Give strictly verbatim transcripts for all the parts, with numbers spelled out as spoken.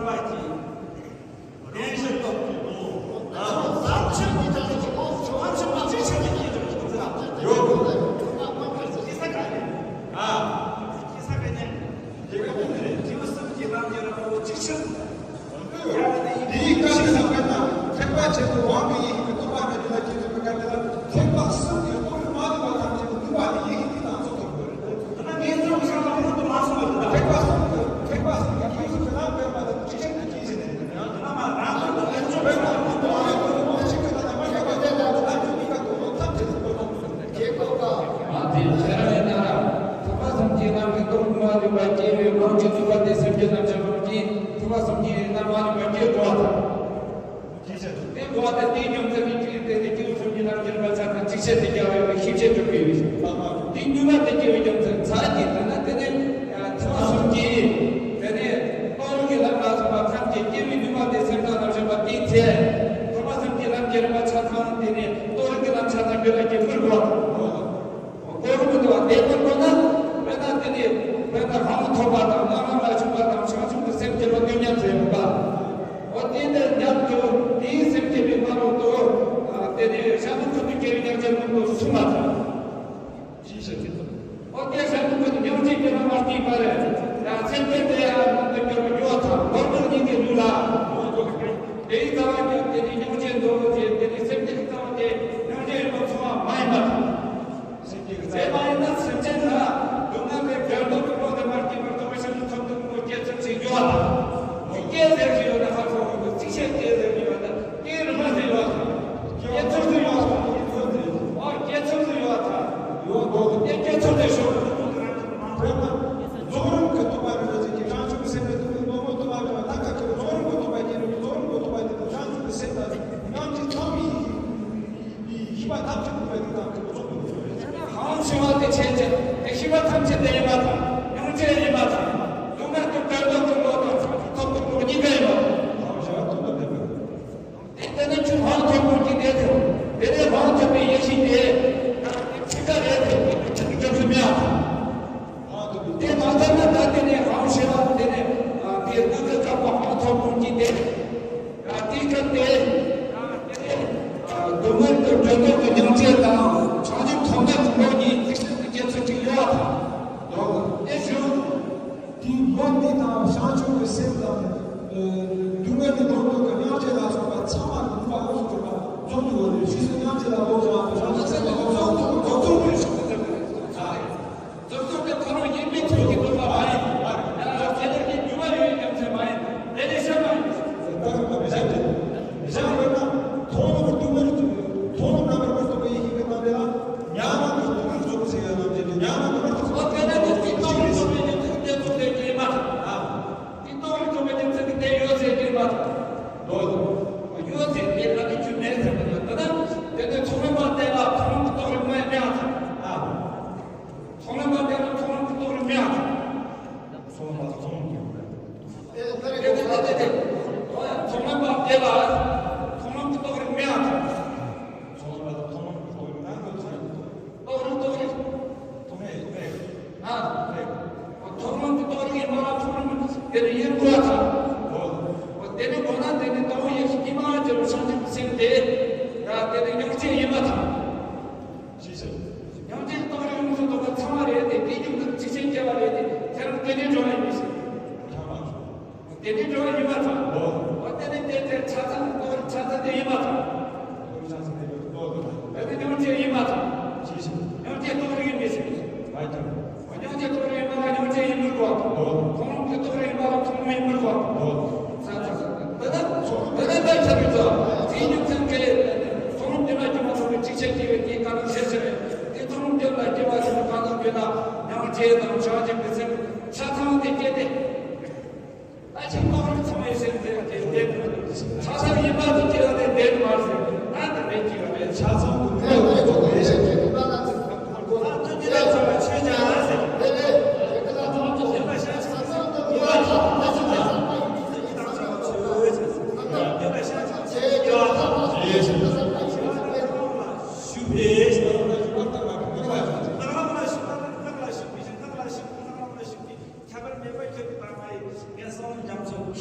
བ་གི་བདེན་བཞི་སྟོབས་ཀྱི་ངོ་བོ། ཚབས་ཆེན་གྱི་ཐོག་ནས་ཀྱི་ཁོང་ཚོ་ཚབས་ཆེན་གྱི་ཐོག་ནས་ཀྱི་ཡོད། ཡོད། ཡིག་ཚ་ག་ནས། ཨ། ཡིག་ཚ་ག་ནས། དེ་ག་ནས་རེད། དེ་བ་གསུམ་གྱི་ལམ་གྱི་རང་བོ་གཅིག་ཆེན། དེའི་སྐབས་སུ་ལ་དཔེར་ན་ཐེག་པ་ཆེན་པོའི་དབང་གི་ཡིད་ཀྱི་རྟོག་པ་མེད་དེ་ལ་སྐྱེས་ཐུབ་པའི་སྐབས་དེ་ལ་ཐེག་པ་གསུམ་གྱི་རྟོགས་རིགས་མ་ལུས་པ་ཐམས་ཅད་ཀྱི་ནུས་པ་ནི་ཡིད་ཀྱི་དེ་དང་ཚོགས་ཐུབ་དགོས་རེད། ད་ནི་ངེས་འབྱུང་གི་ཤར་ལ་ཧུར་དུ་མ་སོང་བ་དེ་དང་། ཐེག་པ་གསུམ་གྱི་ཐེག་པ་གསུམ་གྱི་དཀྱིལ་སུ་དེ་ལ་འབད་པ་དེ་གཅིག་ཏུ་སྐྱེས་ཟིན་ནས། ཡང་དེ་ལ་མ་རང་ལུགས་ཀྱི་ལེགས་ཆོག་པའི་ལམ་ལུགས་དང་ཡང་དག་པའི་ལམ་གཅིག་གི་ཐ་ན་མ་ཁྱབ་པ་དེ་ལ་ལམ་གྱི་གཉིས་ཀ་དོན་ལུགས་ཐམས་ཅད་ཀྱི་དོན་ལུགས། ཨ་དེ་ཁྱེད་རང་ཡིན་ན་ར། ཐེག་པ་གསུམ་གྱི་ལམ་གྱི་རྟོགས་རིགས་མ་ལུས་པ་སྐྱེ་བའི་དབང་གིས་ནུས་པ་དེ་སེམས་ཅན་རྣམས་ཀྱི་དབང་གིས་ཐེག་པ་གསུམ་གྱི་ལམ་མ་ལུས་པ་སྐྱེ་དགོས་པ་དང་། དེ་དགོས་པ་དང་དེའི་རྒྱུ་མཚན་གྱིས་སྐྱེ་དེ་ནི་སྐྱེས་བུ་གསུམ་གྱི་ལམ་གྱི་རིམ་པ་ཆ་ཚང་གཅིག་ཆད་དུ་བརྒྱབ་པའི་ཤེས་བྱེད་གྲུབ་པའི་རིགས། དེའི་ནུས་པ་དེ་སྐྱེ་བའི་རྒྱུ་མཚན་ཚ་གྱིས་དེ་ན་དེ་ནི་ཐེག་པ་གསུམ་གྱི་དེ་ནི་རྟོགས་རིགས་ཀྱི་ལམ་ལ་སོགས་པ་ཐམས་ཅད་སྐྱེ་བའི་ནུས་པ་དེ་སེམས་ཅན་རྣམས་བཞིན་པ་དེའི་ཚེ། ཐེག་པ་གསུམ་གྱི་ལམ་གྱི་རིམ་པ་ཆ་ཚང་དེ་ནི་རྟོགས་རིགས་ཀྱི་ལམ་ཆ་ཚང་གི་ལ་སྐྱེ་བུར་དགོས། གོ་རིམ་དུ་བ་དེ་ལྟར་གོ་ན། དཔེར་ན་དེ་ནི་དཔེར་ན་ལྷ་མོ་ཐོབ་པ་དང་རྣམ་སྨིན་ལ་ཞུགས་པ་དང་བྱང་ཆུབ་ཀྱི་སེམས་སྐྱེ་བ་དེ་མཉམ་དུ་ཡོད་པ། འོ་དེ་ལྟར་མཉམ་དུ་དེའི་སེམས་སྐྱེ་བའི་སྔ་རོལ་དུ། དེ་ནི་གཞན་དུ་ཁུར་དུ་སྐྱེ་བའི་མཉམ་གཞག་མང་པོ་གསུངས་པ་དང་། ཅིའི་ཕྱིར་དེ་ལྟར། འོ་དེ་གཞན་དུ་ཁུར་དུ་མྱོང་བྱེད་སྐྱེ་བ་མ་སྐྱེས་པ་རེད། ཡང་སེམས་ཅན་དེ་ཡང་མང་དུ་སྐྱེ་བ་ཡོད་དང་། མགོན་པོ་གཉིས་ཀྱི་ལུས་ལ། དེའི་རྩ་བ་ཀྱང་དེ་ནི་མྱོང་བྱེད་འདུ་བྱེད་དེ་ནི་སེམས་ཅན་གྱི་རྩ་བ་དེ་མྱོང་བྱེད་ཡིན་པ་མཚུངས་པ་མ་ཡིན་པ་དང་། དེ་མ་ཡིན་ན་སེམས་ཅན་ལ་སྡུག་བསྔལ་གྱི་འགྲན་བསྡུར་གྱི་བློ་དེ་མ་སྐྱེས་པར་རྫོགས་པའི་སེམས་ཀྱི་ཁམས་སྡུག་བསྔལ་སྐྱེ་ཚུལ་ཅིག་ཡོད་དང་། དེ་སྐྱེ་ཟེར་གྱི་ཡོད་ན་ཧ་གོ་གི་འདུག་ཅིག་བཤད་སྐྱེ་ཟེར་གྱི་ཡོད་ན་སྐྱེ་རུ་མ་ཟེར་ཡོད་དང་། སྐྱེ་ཚུལ་དུ་ཡོད་དང་། ཨོ་སྐྱེ་ཚུལ་དུ་ཡོད་དང་། ཡོད་དགོས་དེ་སྐྱེ་ཚུལ་དུ་ཤོག་དཔེར་ན། རྫོགས་རིམ་གྱི་རྟོགས་པ་རེ་རེ་ཅིག་གིས་བྱང་ཆུབ་སེམས་དཔའི་སྡུག་བསྔལ་མང་པོ་རྟོགས་པ་མེད་པ་ད་ལྟ་ཁྱོད་རྫོགས་རིམ་གྱི་རྟོགས་པ་སྐྱེ་རུ་རྫོགས་རིམ་གྱི་རྟོགས་པ་དེ་དང་བྱང་ཆུབ་ཀྱི་སེམས་དང་ནམ་གྱི་ཚོགས་པའི་ཡིད་ཀྱི་ཤེས་པ་ཐམས་ཅད་ཐུབ་པའི་དེ་དང་ཁྱོད་རྫོགས་པའི་གང་ཆེ་བ་དེ་ཆེ་ཆེ་དེ་ཤེས་པ་ཐམས་ཅད་དེ་ཡིན་པ་དང་མྱོང་བྱེད་ཡིན་པ་དང་སྡུག་བསྔལ་དང་བྲལ་འདོད་ཀྱི་བློ་དང་བྱང་ཆུབ་ཐོབ་ཀྱི་བློ་གཉིས་ཀ་ཡིན་པ་དང་། དེ་ལྟ་ན་ཁྱོད་ཧང་ཐོབ་ཀྱི་དེ་དང་དེ་ནས་ཧང་ཐོབ་པའི་ཡེ་ཤེས་དེ་ཕྱི་ཀ་རེད་དེ་ཁྱོད་ཀྱི་སྐྱབས་སུ་མེད་པ་དང་། དེ་མ་ཐར་ན་ད་དེ་ནས་ཧང་ཤེས་པ་དེ་ནས་དེ་སྣང་གི་སྐབས་ཀྱི་ཧང་ཐོབ་ཀྱི་དེ། དེའི་སྐབས་དེ། སྡུག་བསྔལ་དུ་འགྲོ་འདོད་ཀྱི་མྱོང་བྱེད་དང་བྱང་ཆུབ་ཐོབ་འདོད་ཀྱི་བློ་གཉིས་གཅིག་སེམས་ཀྱི་སྐྱེ་ཚུལ་གཅིག་ཡོད་པ་དང་། དེ་བཞིན་དེའི་བློ་འདི་དང་བྱང་ཆུབ་ཀྱི་སེམས་དང་། སྡུག་བསྔལ་དུ་འགྲོ་འདོད་ཀྱི་མྱོང་བྱེད་ལ་སོགས་པ་ཚང་མ་ནུས་པ་ཡོངས་སུ་གྱུར་པ་རྫོགས་སུ་ཡོད་རེད། ཕྱིས་སུ་མྱོང་བྱེད་ལ་བློ་སྦྱང་བ་དང་བྱང་ཆུབ་སེམས་ལ་བློ་སྦྱང་བ་རྫོགས་སུ་ཡོད་རེད། རྫོགས་སོང་དེ་ཁོ་རང་ཡིན་མིན་ཐོག་གི་རྟོགས་པ་མ་ཡིན། ཡང་ཁྱེད་རང་གི་ནུས་པ་ཡོད་ཡོད་ཀྱང་ཚད་མ་ཡིན། དེ་ནི་བྱ་མ་ཡིན། ད་རུང་བྱ་དེ། བྱ་ཡོད་ན་མཐོང་ལམ་སྡུག་བསྔལ་མཐོང་ལམ་རྣམ་པར་མི་རྟོག་པའི་ཡིད་ཀྱི་སྟངས་དེ་ལ་ཉམས་ལེན་གྱི་སྡུག་བསྔལ་རྫོགས་ཟེར་ཡ་ལམ་དེ་ཉམས་ལེན་གྱི་མི་རྟོག་པ་དེ་ནི་དེ་རྟོགས་རིགས་རྫོགས་པའི་རྒྱུ་མཚན་དེ་རྫོགས་ཟེར་གྱི་མ་ཐག་དེ་རྟོགས་རིགས་རྫོགས་པའི་རྒྱུ་མཚན་དེ་ཡོད་ཟེར་གྱི་མ་ཐག་ཡོད་ཟེར་དེ་ལ་དེ་ཆུ་མེད་ཟེར་བ་ན་ད་ལྟ་དེ་ནི་མཐོང་ལམ་པ་དེ་ལ་མཐོང་ལམ་གྱི་རྟོགས་རིགས་མེད་མེད་ཨ་ཐག་མཐོང་ལམ་པ་དེ་ལ་མཐོང་ལམ་གྱི་རྟོགས་རིགས་མེད་ཨ། མཐོང་ལམ་པ་མཐོང་ལམ་གྱི་རྟོགས་རིགས་མེད་ཨ། དེ་དེ་དེ་དེ་དེ། མཐོང་ལམ་པ་དེ་ལ་མཐོང་ལམ་གྱི་རྟོགས་རིགས་མེད་ཨ། མཐོང་ལམ་པ་དང་མཐོང་ལམ་གྱི་རྟོགས་རིགས་མེད་ཨ། རྟོགས་རིགས་རྟོགས་རིགས། མཐོང་རིགས་མཐོང་རིགས། ཨ། མཐོང་ལམ་གྱི་རྟོགས་རིགས་ཡིན་པ་ལ་མཐོང་ལམ་དེ་ནི་ཡིན་དགོས་པ་དང་། དེ་ནི་དགོས་ན་དེ་ནི་དང་པོ་ཡེ་ཤེས་ཀྱི་མ་ལ་སྦྱར་བའི་བྱང་ཆུབ་ཀྱི་སེམས་དེ། ཡ་དེ་ནི་མྱོང་བྱེད་ཡིན་པ་དང་། ཅི་ཟེར། མྱོང་བྱེད་རྟོགས་རིགས་ཡོངས་སུ་རྫོགས་པ་ཚང་མ་རེད་དེ་དེའི་རྒྱུ་མཚན་གཅིག་ཆེན་སྐྱེ་བ་རེད་དེ་དེ་རང་དེ་ནས་འགྲོ་བ་ཡིན་ཟེར། ཐ་མ་རེད། དེ་ནས་འགྲོ་བ་ཡིན་པ་དང་། འོ་དེ་ནས་དེ་དེ་ཆ་ཚང་རྟོགས་རིགས་ཆ་ཚང་དེ་ཡིན་པ་དང་། རྟོགས་རིགས་ཆ་ཚང་དེ་ཡིན་པ་དང་། དེ་ནས་མྱོང་བྱེད་ཡིན་པ་དང་། ཅི་ཟེར། མྱོང་བྱེད་རྟོགས་རིགས་ཡིན་མི་ཟེར། མ་ཀྱང་། མྱོང་བྱེད་རྟོགས་རིགས་ཡིན་པ་ལ་མྱོང་བྱེད་ཡིན་མི་དགོས། མཐོང་ལམ་གྱི་རྟོགས་རིགས་ཡིན་པ་ལ་མཐོང་ལམ་ཡིན་མི་དགོས། འོ། ས་ས་ས། འདི་ལྟར་ཚོགས་འདི་ལྟར་ཁྱབ་པའི་ཚོགས། དེའི་རྒྱུ་མཚན་གྱིས་མཐོང་ལམ་དེ་ལ་སྐྱེ་བ་ཐོབ་པའི་ཅིག་ཆར་སྐྱེ་བའི་དེའི་ཁ་ལ་ཤེས་བྱ་རེད། དེ་མཐོང་ལམ་དེ་ལ་སྐྱེ་བ་ཐོབ་པའི་ཁ་ལ་སྐྱེ་ན་མྱོང་བྱེད་དང་བྱང་ཆུབ་ཀྱི་སེམས་ཆ་ཚང་དེ་སྐྱེ་སྟེ། ད་ཅིག་རྟོགས་རིགས་ཚང་བའི་སེམས་དེ་དེ་བདེན་མ་རེད། ཆ་ཚང་ཡིན་པ་དེ་སྐྱེ་བ་དེ་བདེན་མ་རེད། ད་དེ་མེད་ཀྱི་རེད། ཆ་ཚང་དུ་མེད་པའི་གོ་བའི་ཤེས་ཀྱི་རེད། ད་དེ་ལ་ཚང་བའི་ཆོས་ཀྱང་རེད་ཟེར། དེ་ལས་དེ་ལ་ཚང་བའི་ཆོས་ཀྱང་རེད་ཟེར། དེ་ལ་ཚང་བའི་ཆོས་ཀྱང་རེད་ཟེར། ཞུ་བའི་ཞུ་བ་ལ་ཞུ་བ་ལྟར་བ་གི་ལ་ཞུ་བ་ལ་ཞུ་བ་ལ་ཞུ་བ་ལ་ཞུ་བ་ལ་ཞུ་བ་ལ་ཁྱད་པར་མེད་པར་ཁྱོད་ཀྱི་བདག་ལ་ཡི་ངན་སོང་རྒྱ་མཚོ་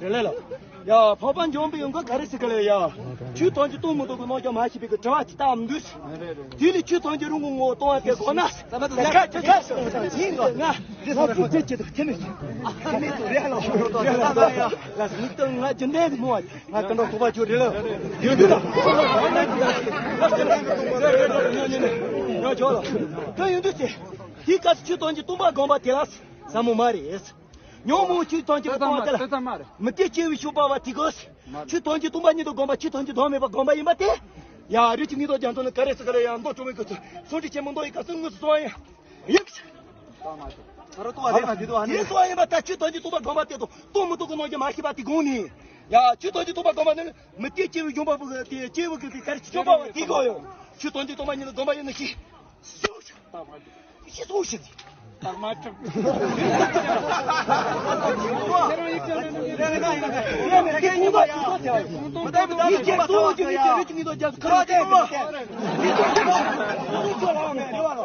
རེད་ལ། ཡ། འཕགས་པ་འཇོམས་པའི་ཡོན་ཁ་ག་རེ་ཟེར་ག་ལ་ཡ། ཆོས་ཐམས་ཅད་སྟོང་མི་སྟོང་གི་རྣམ་གཞག་མ་ཤེས་པའི་གི་དྲི་བ་ཅིག་བཏང་མི་འདུག་དེ་ལས་ཆོས་ཐམས་ཅད་རང་གི་ངོ་བོ་སྟོང་བ་དེ་གོ་ན། ད་ཁ་ཁ་ཁ་ཡིན་གོ་ང་། ང་ཚོ་ཚེ་སྐྱིད་དུ་ཁྱེད་མི་ཤེས། ཨ་མི་ཏོ་རེ་ཧ་ལོ། རེ་ཧ་ལོ། ང་རྒྱུན་ལྡན་གི་མོ་བ། ང་དེ་འདྲ་དོགས་པ་ཆོད་རེད་ལ། ཡོད་འདུག་ད། ཡོད་ཆོག་ལ། དེ་ཡོད་འདུག་ཟེར། དེའི་སྐབས་སུ་ཆོས་ཐམས་ཅད་སྟོང་པ་སྒོམ་པ་དེ་ལ་ཟབ་མོ་མ་རེད། ཉོན་མོངས་ཆོས་ཐམས་ཅད་སྟོང་པ་དེ་ལ། དེ་ཙམ་མ་རེད། མུ་སྟེགས་སྐྱེ་བའི་སྤྱོད་པ་བ་དེ་གོ། ཆོས་ཐམས་ཅད་སྟོང་པ་ཉིད་དུ་སྒོམ་པ། ཆོས་ཐམས་ཅད་བདག་མེད་པ་སྒོམ་པ་ཡིན་པ་དེ། ཡ། རིགས་ཀྱི་སྙིང་སྟོབས་རྒྱ་མཚོ་ནི་ག་རེ་ཟེར་ག་ལ་ཡང་མདོ་གྲོང་མི་གོ་ཚུལ། སུམ་ཁྲི་ཆེན་མོ་མདོ་ཡི་སྐབས་སུ་དངོས་སུ་གསུངས་ཡ། ཡིན། ད་རུང་ལྟོ་བ་རེད་ན་དེ་དུ་ཨ་ནི། དེ་སོགས་ཡིན་པ་ལྟར་ཆོས་ཐམས་ཅད་སྟོང་པ་སྒོམ་པ་དེ་དང་སྟོང་མི་སྟོང་གི་རྣམ་འགྱུར་མ་ཤེས་པ་དེ་དགོངས་ནས། ཡ། ཆོས་ཐམས་ཅད་སྟོང་པ་སྒོམ་པ་ནི་མུ་སྟེགས་སྐྱེ་བའི་སྦྱོར་བ་དེ་སྐྱེ་བ་གི་དེ་ག་རེ་སྤྱོད་པ་བ་དེ་དགོས་ཡོད། ཆོས་ཐམས་ཅད་སྟོང་པ་ཉིད་ལ་སྒོམ་པ་ཡིན་ན་ཤེས། ཤེས་སོང་ཤིག་ཤེས་སོང་ཤིག་དར་མ་གྲུབ།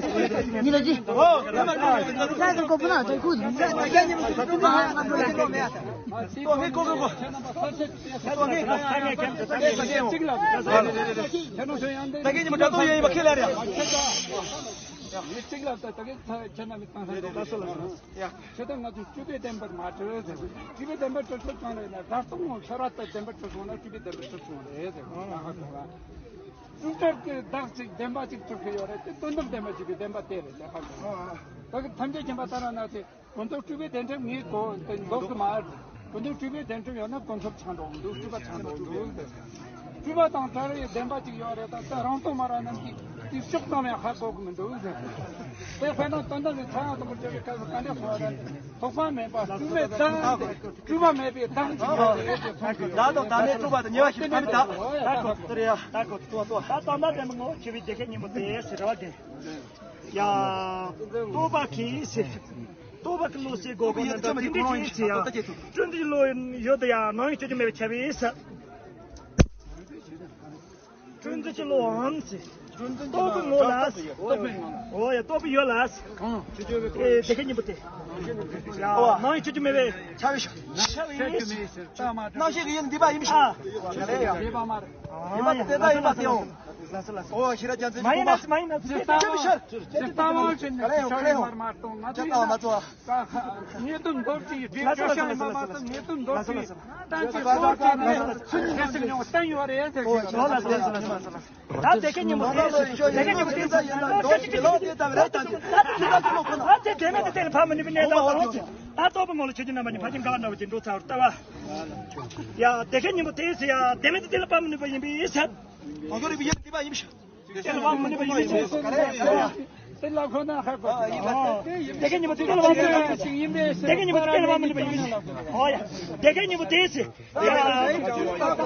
ཉི་ལ་ཅི། ཨོ། ད་གོ་པ་ན་ད་ཁུ། ད་གོ་གོ་གོ། ད་གིན་ཉི་མ་ད་དུང་ཡོད་ཡིན་པ་ཁས་ལེན་རེད། ཡ། མི་གཅིག་ལ་ད་ད་གིན་ཁྱེད་རྣམས་མི་བཏང་ས་རེད། ད་སོ་ལ་སོ། ཡ། ཁྱེད་ད་ང་ཚོ་སྤྲུལ་པའི་བདེན་པར་མ་སྤྲུལ་ཟེར། སྤྲུལ་པའི་བདེན་པར་སྤྲུལ་ཆོག་ཀྱང་རེད་ན། ར་སྟོང་ངོ་ཤ་ར་ལྟ་བདེན་པར་སྤྲུལ་སོང་ན་སྤྲུལ་པའི་བདེན་པར་སྤྲུལ་སོང་རེད་ཟེར། ད་ཧ་གོ་བ། སྤྲུལ་བྲལ་གྱི་བདག་ཅིག་བདེན་པ་ཅིག་སྤྲུལ་གི་ཡོད་རེད་དེ། དོན་དམ་བདེན་པ་ཅིག་གི་བདེན་པ་དེ་རེད་དེ། ཧ་གོ་བ། ད་གི་ཐམས་ཅད་མཁྱེན་པ་ལྟར་ན་དེ། ཀུན་རྫོབ་སྤྲུལ་པའི་བདེན་གྲུབ་ངས་གོ་དེ་འདོད་གི་མ་རེད། ཀུན་རྫོབ་སྤྲུལ་པའི་བདེན་གྲུབ་ཡོད་ན་ཀུན་རྫོབ་ཆགས་འགྲོ་གི་འདུག་སྤྲུལ་པ་ཆགས་འགྲོ་གི་འདུག་ཟེར། སྤྲུལ་པ་དང་བྲལ་བའི་བདེན་པ་ཅིག་ཡོད་རེད། ད་ལྟ་རང་སྟོང་མ་ར་རྣམས་ཀྱིས་དེ་ཕྱོགས་ཙམ་ཡང་ཧ་གོ་གི་མི་འདུག་ཟེར། དེ་དཔེར་ན་དོན་དམ་གྱི་ཚངས་དབྱངས་དང་པོར་བརྗོད་པའི་སྐབས་སུ་ག་འདྲ་གསུངས་པ་རེད། ཐོགས་པ་མེད་པ་སྤྲུལ་མེད་བདག་སྟེ། སྤྲུལ་པ་མེད་པའི་བདག་ཅིག་ཡོད་རེད་ཅེས་གསུངས་ཀྱི་ཡོད་རེད། བདག་དང་བདག་མེད་སྤྲུལ་པ་དང་ཉེ་བར་ཞི་བ་མེད་བདག་ད་གོ་ད་རེད་ཡ། ད་གོ་ད་གོ་ད་གོ་ད་ད་ལྟ་དེ་མི་ངོ་ཆེ་བའི་བདེ་གཤེགས་སྙིང་པོ་དེ་ཟེར་བ་དེ། ཡ། རྟོགས་པ་གིས་ཟེར། རྟོགས་པ་གི་བློ་ཟེར་གོ་གོ་ན་ད་དེ་འདྲ་གིས་ཟེར་ཡ། སྤྲུལ་པའི་བློ་ཡོད་ད་ཡ། སྣང་བའི་སྤྱོད་ཆོས་མེད་པའི་ཁྱབ་པའི་ས། སྤྲུལ་འཛིན་གྱི་བློའམ་ཟེར། རྟོགས་པའི་ངོ་ལ་ཟེར། ཨོ་ཡ། རྟོགས་པའི་ཡུལ་ལ་ཟེར། ཨེ་བདེ་གཤེགས་སྙིང་པོ་དེ། ཡ། སྣང་བའི་སྤྱོད་ཆོས་མེད་པའི་ཁྱབ་པའི་ས། ཁྱབ་པའི་ས། སྣང་ཤེས་ཀྱི་ཡུལ་འདུས་པ་ཡིན་ཞིང་། ཨ། འདུས་པ་མ་རེད། འདུས་པ་དེ་ལྟ་ཡིན་པ་དེའོ། ཨོ་ཤེས་རབ་རྒྱལ་མཚན་མ་ཡིན་ན་མ་ཡིན་ན་ཁྱབ་པའི་ས། ཁྱབ་ལྟ་བ་ཅན་ནི་ཁྱབ་ཡིན་པར་མ་གཏོགས་ང་ཚོ་ཡིན་ན། ངེས་དོན་མདོར་བསྡུས་ཀྱི་སྒྲས་བརྗོད་བྱ་ཡིན་པ་མ་གཏོགས། ངེས་དོན་མདོར་བསྡུས་གཏན་ཚིགས་གཙོ་བོ་བྱས་ནས་ཚིག་གི་ཞིག་ཉུང་བསྟན་ཡོད་རེད་ཟེར་གྱི་ཡོད། ད་བདེ་གཤེགས་སྙིང་པོ་དེ། བདེ་གཤེགས་སྙིང་པོ་དེ། ད་དེ་དེ་མེད་དེ་དེ་ལ་ཕར་མི་ནུས་པའི་གནས་སྟངས་འོག་ད་རྟོགས་པའི་ངོ་ལ་ཆོས་ཅན་རྣམ་པ་གཉིས་ཕར་ཕྱིན་འགལ་བ་འདྲ་བ་ཅིག་འགྲོ་ཚར་བར་ལྟ་བ། ཡ། བདེ་གཤེགས་སྙིང་པོ་དེ་ཟེར་ཡ། དེ་མེད་དེ་དེ་ལ་ཕར་མི་ནུས་པ་ཡིན་པའི་ས། དེ་ལ་ཕར་མི་ནུས་པ་ཡིན་པའི་ས། དེ་ལ་ཁོ་ན་ཧ་གོ། བདེ་གཤེགས་སྙིང་པོ་དེ་ལ་ཕར་མི་ནུས་པ་ཡིན་པའི་ས། བདེ་གཤེགས་སྙིང་པོ་དེ་ལ་ཕར་མི་ནུས་པ་ཡིན་པའི་ས། ཨོ་ཡ། བདེ་གཤེགས་སྙིང་པོ་དེ་ཟེར། ཡ།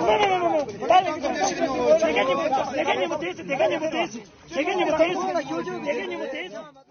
མོ་མོ་མོ་མོ། བདེ་གཤེགས་སྙིང་པོ་དེ་ཟེར། བདེ་གཤེགས་སྙིང་པོ་དེ་ཟེར། བདེ་གཤེགས་སྙིང་པོ་དེ་ཟེར། བདེ་གཤེགས་སྙིང་པོ་དེ་ཟེར།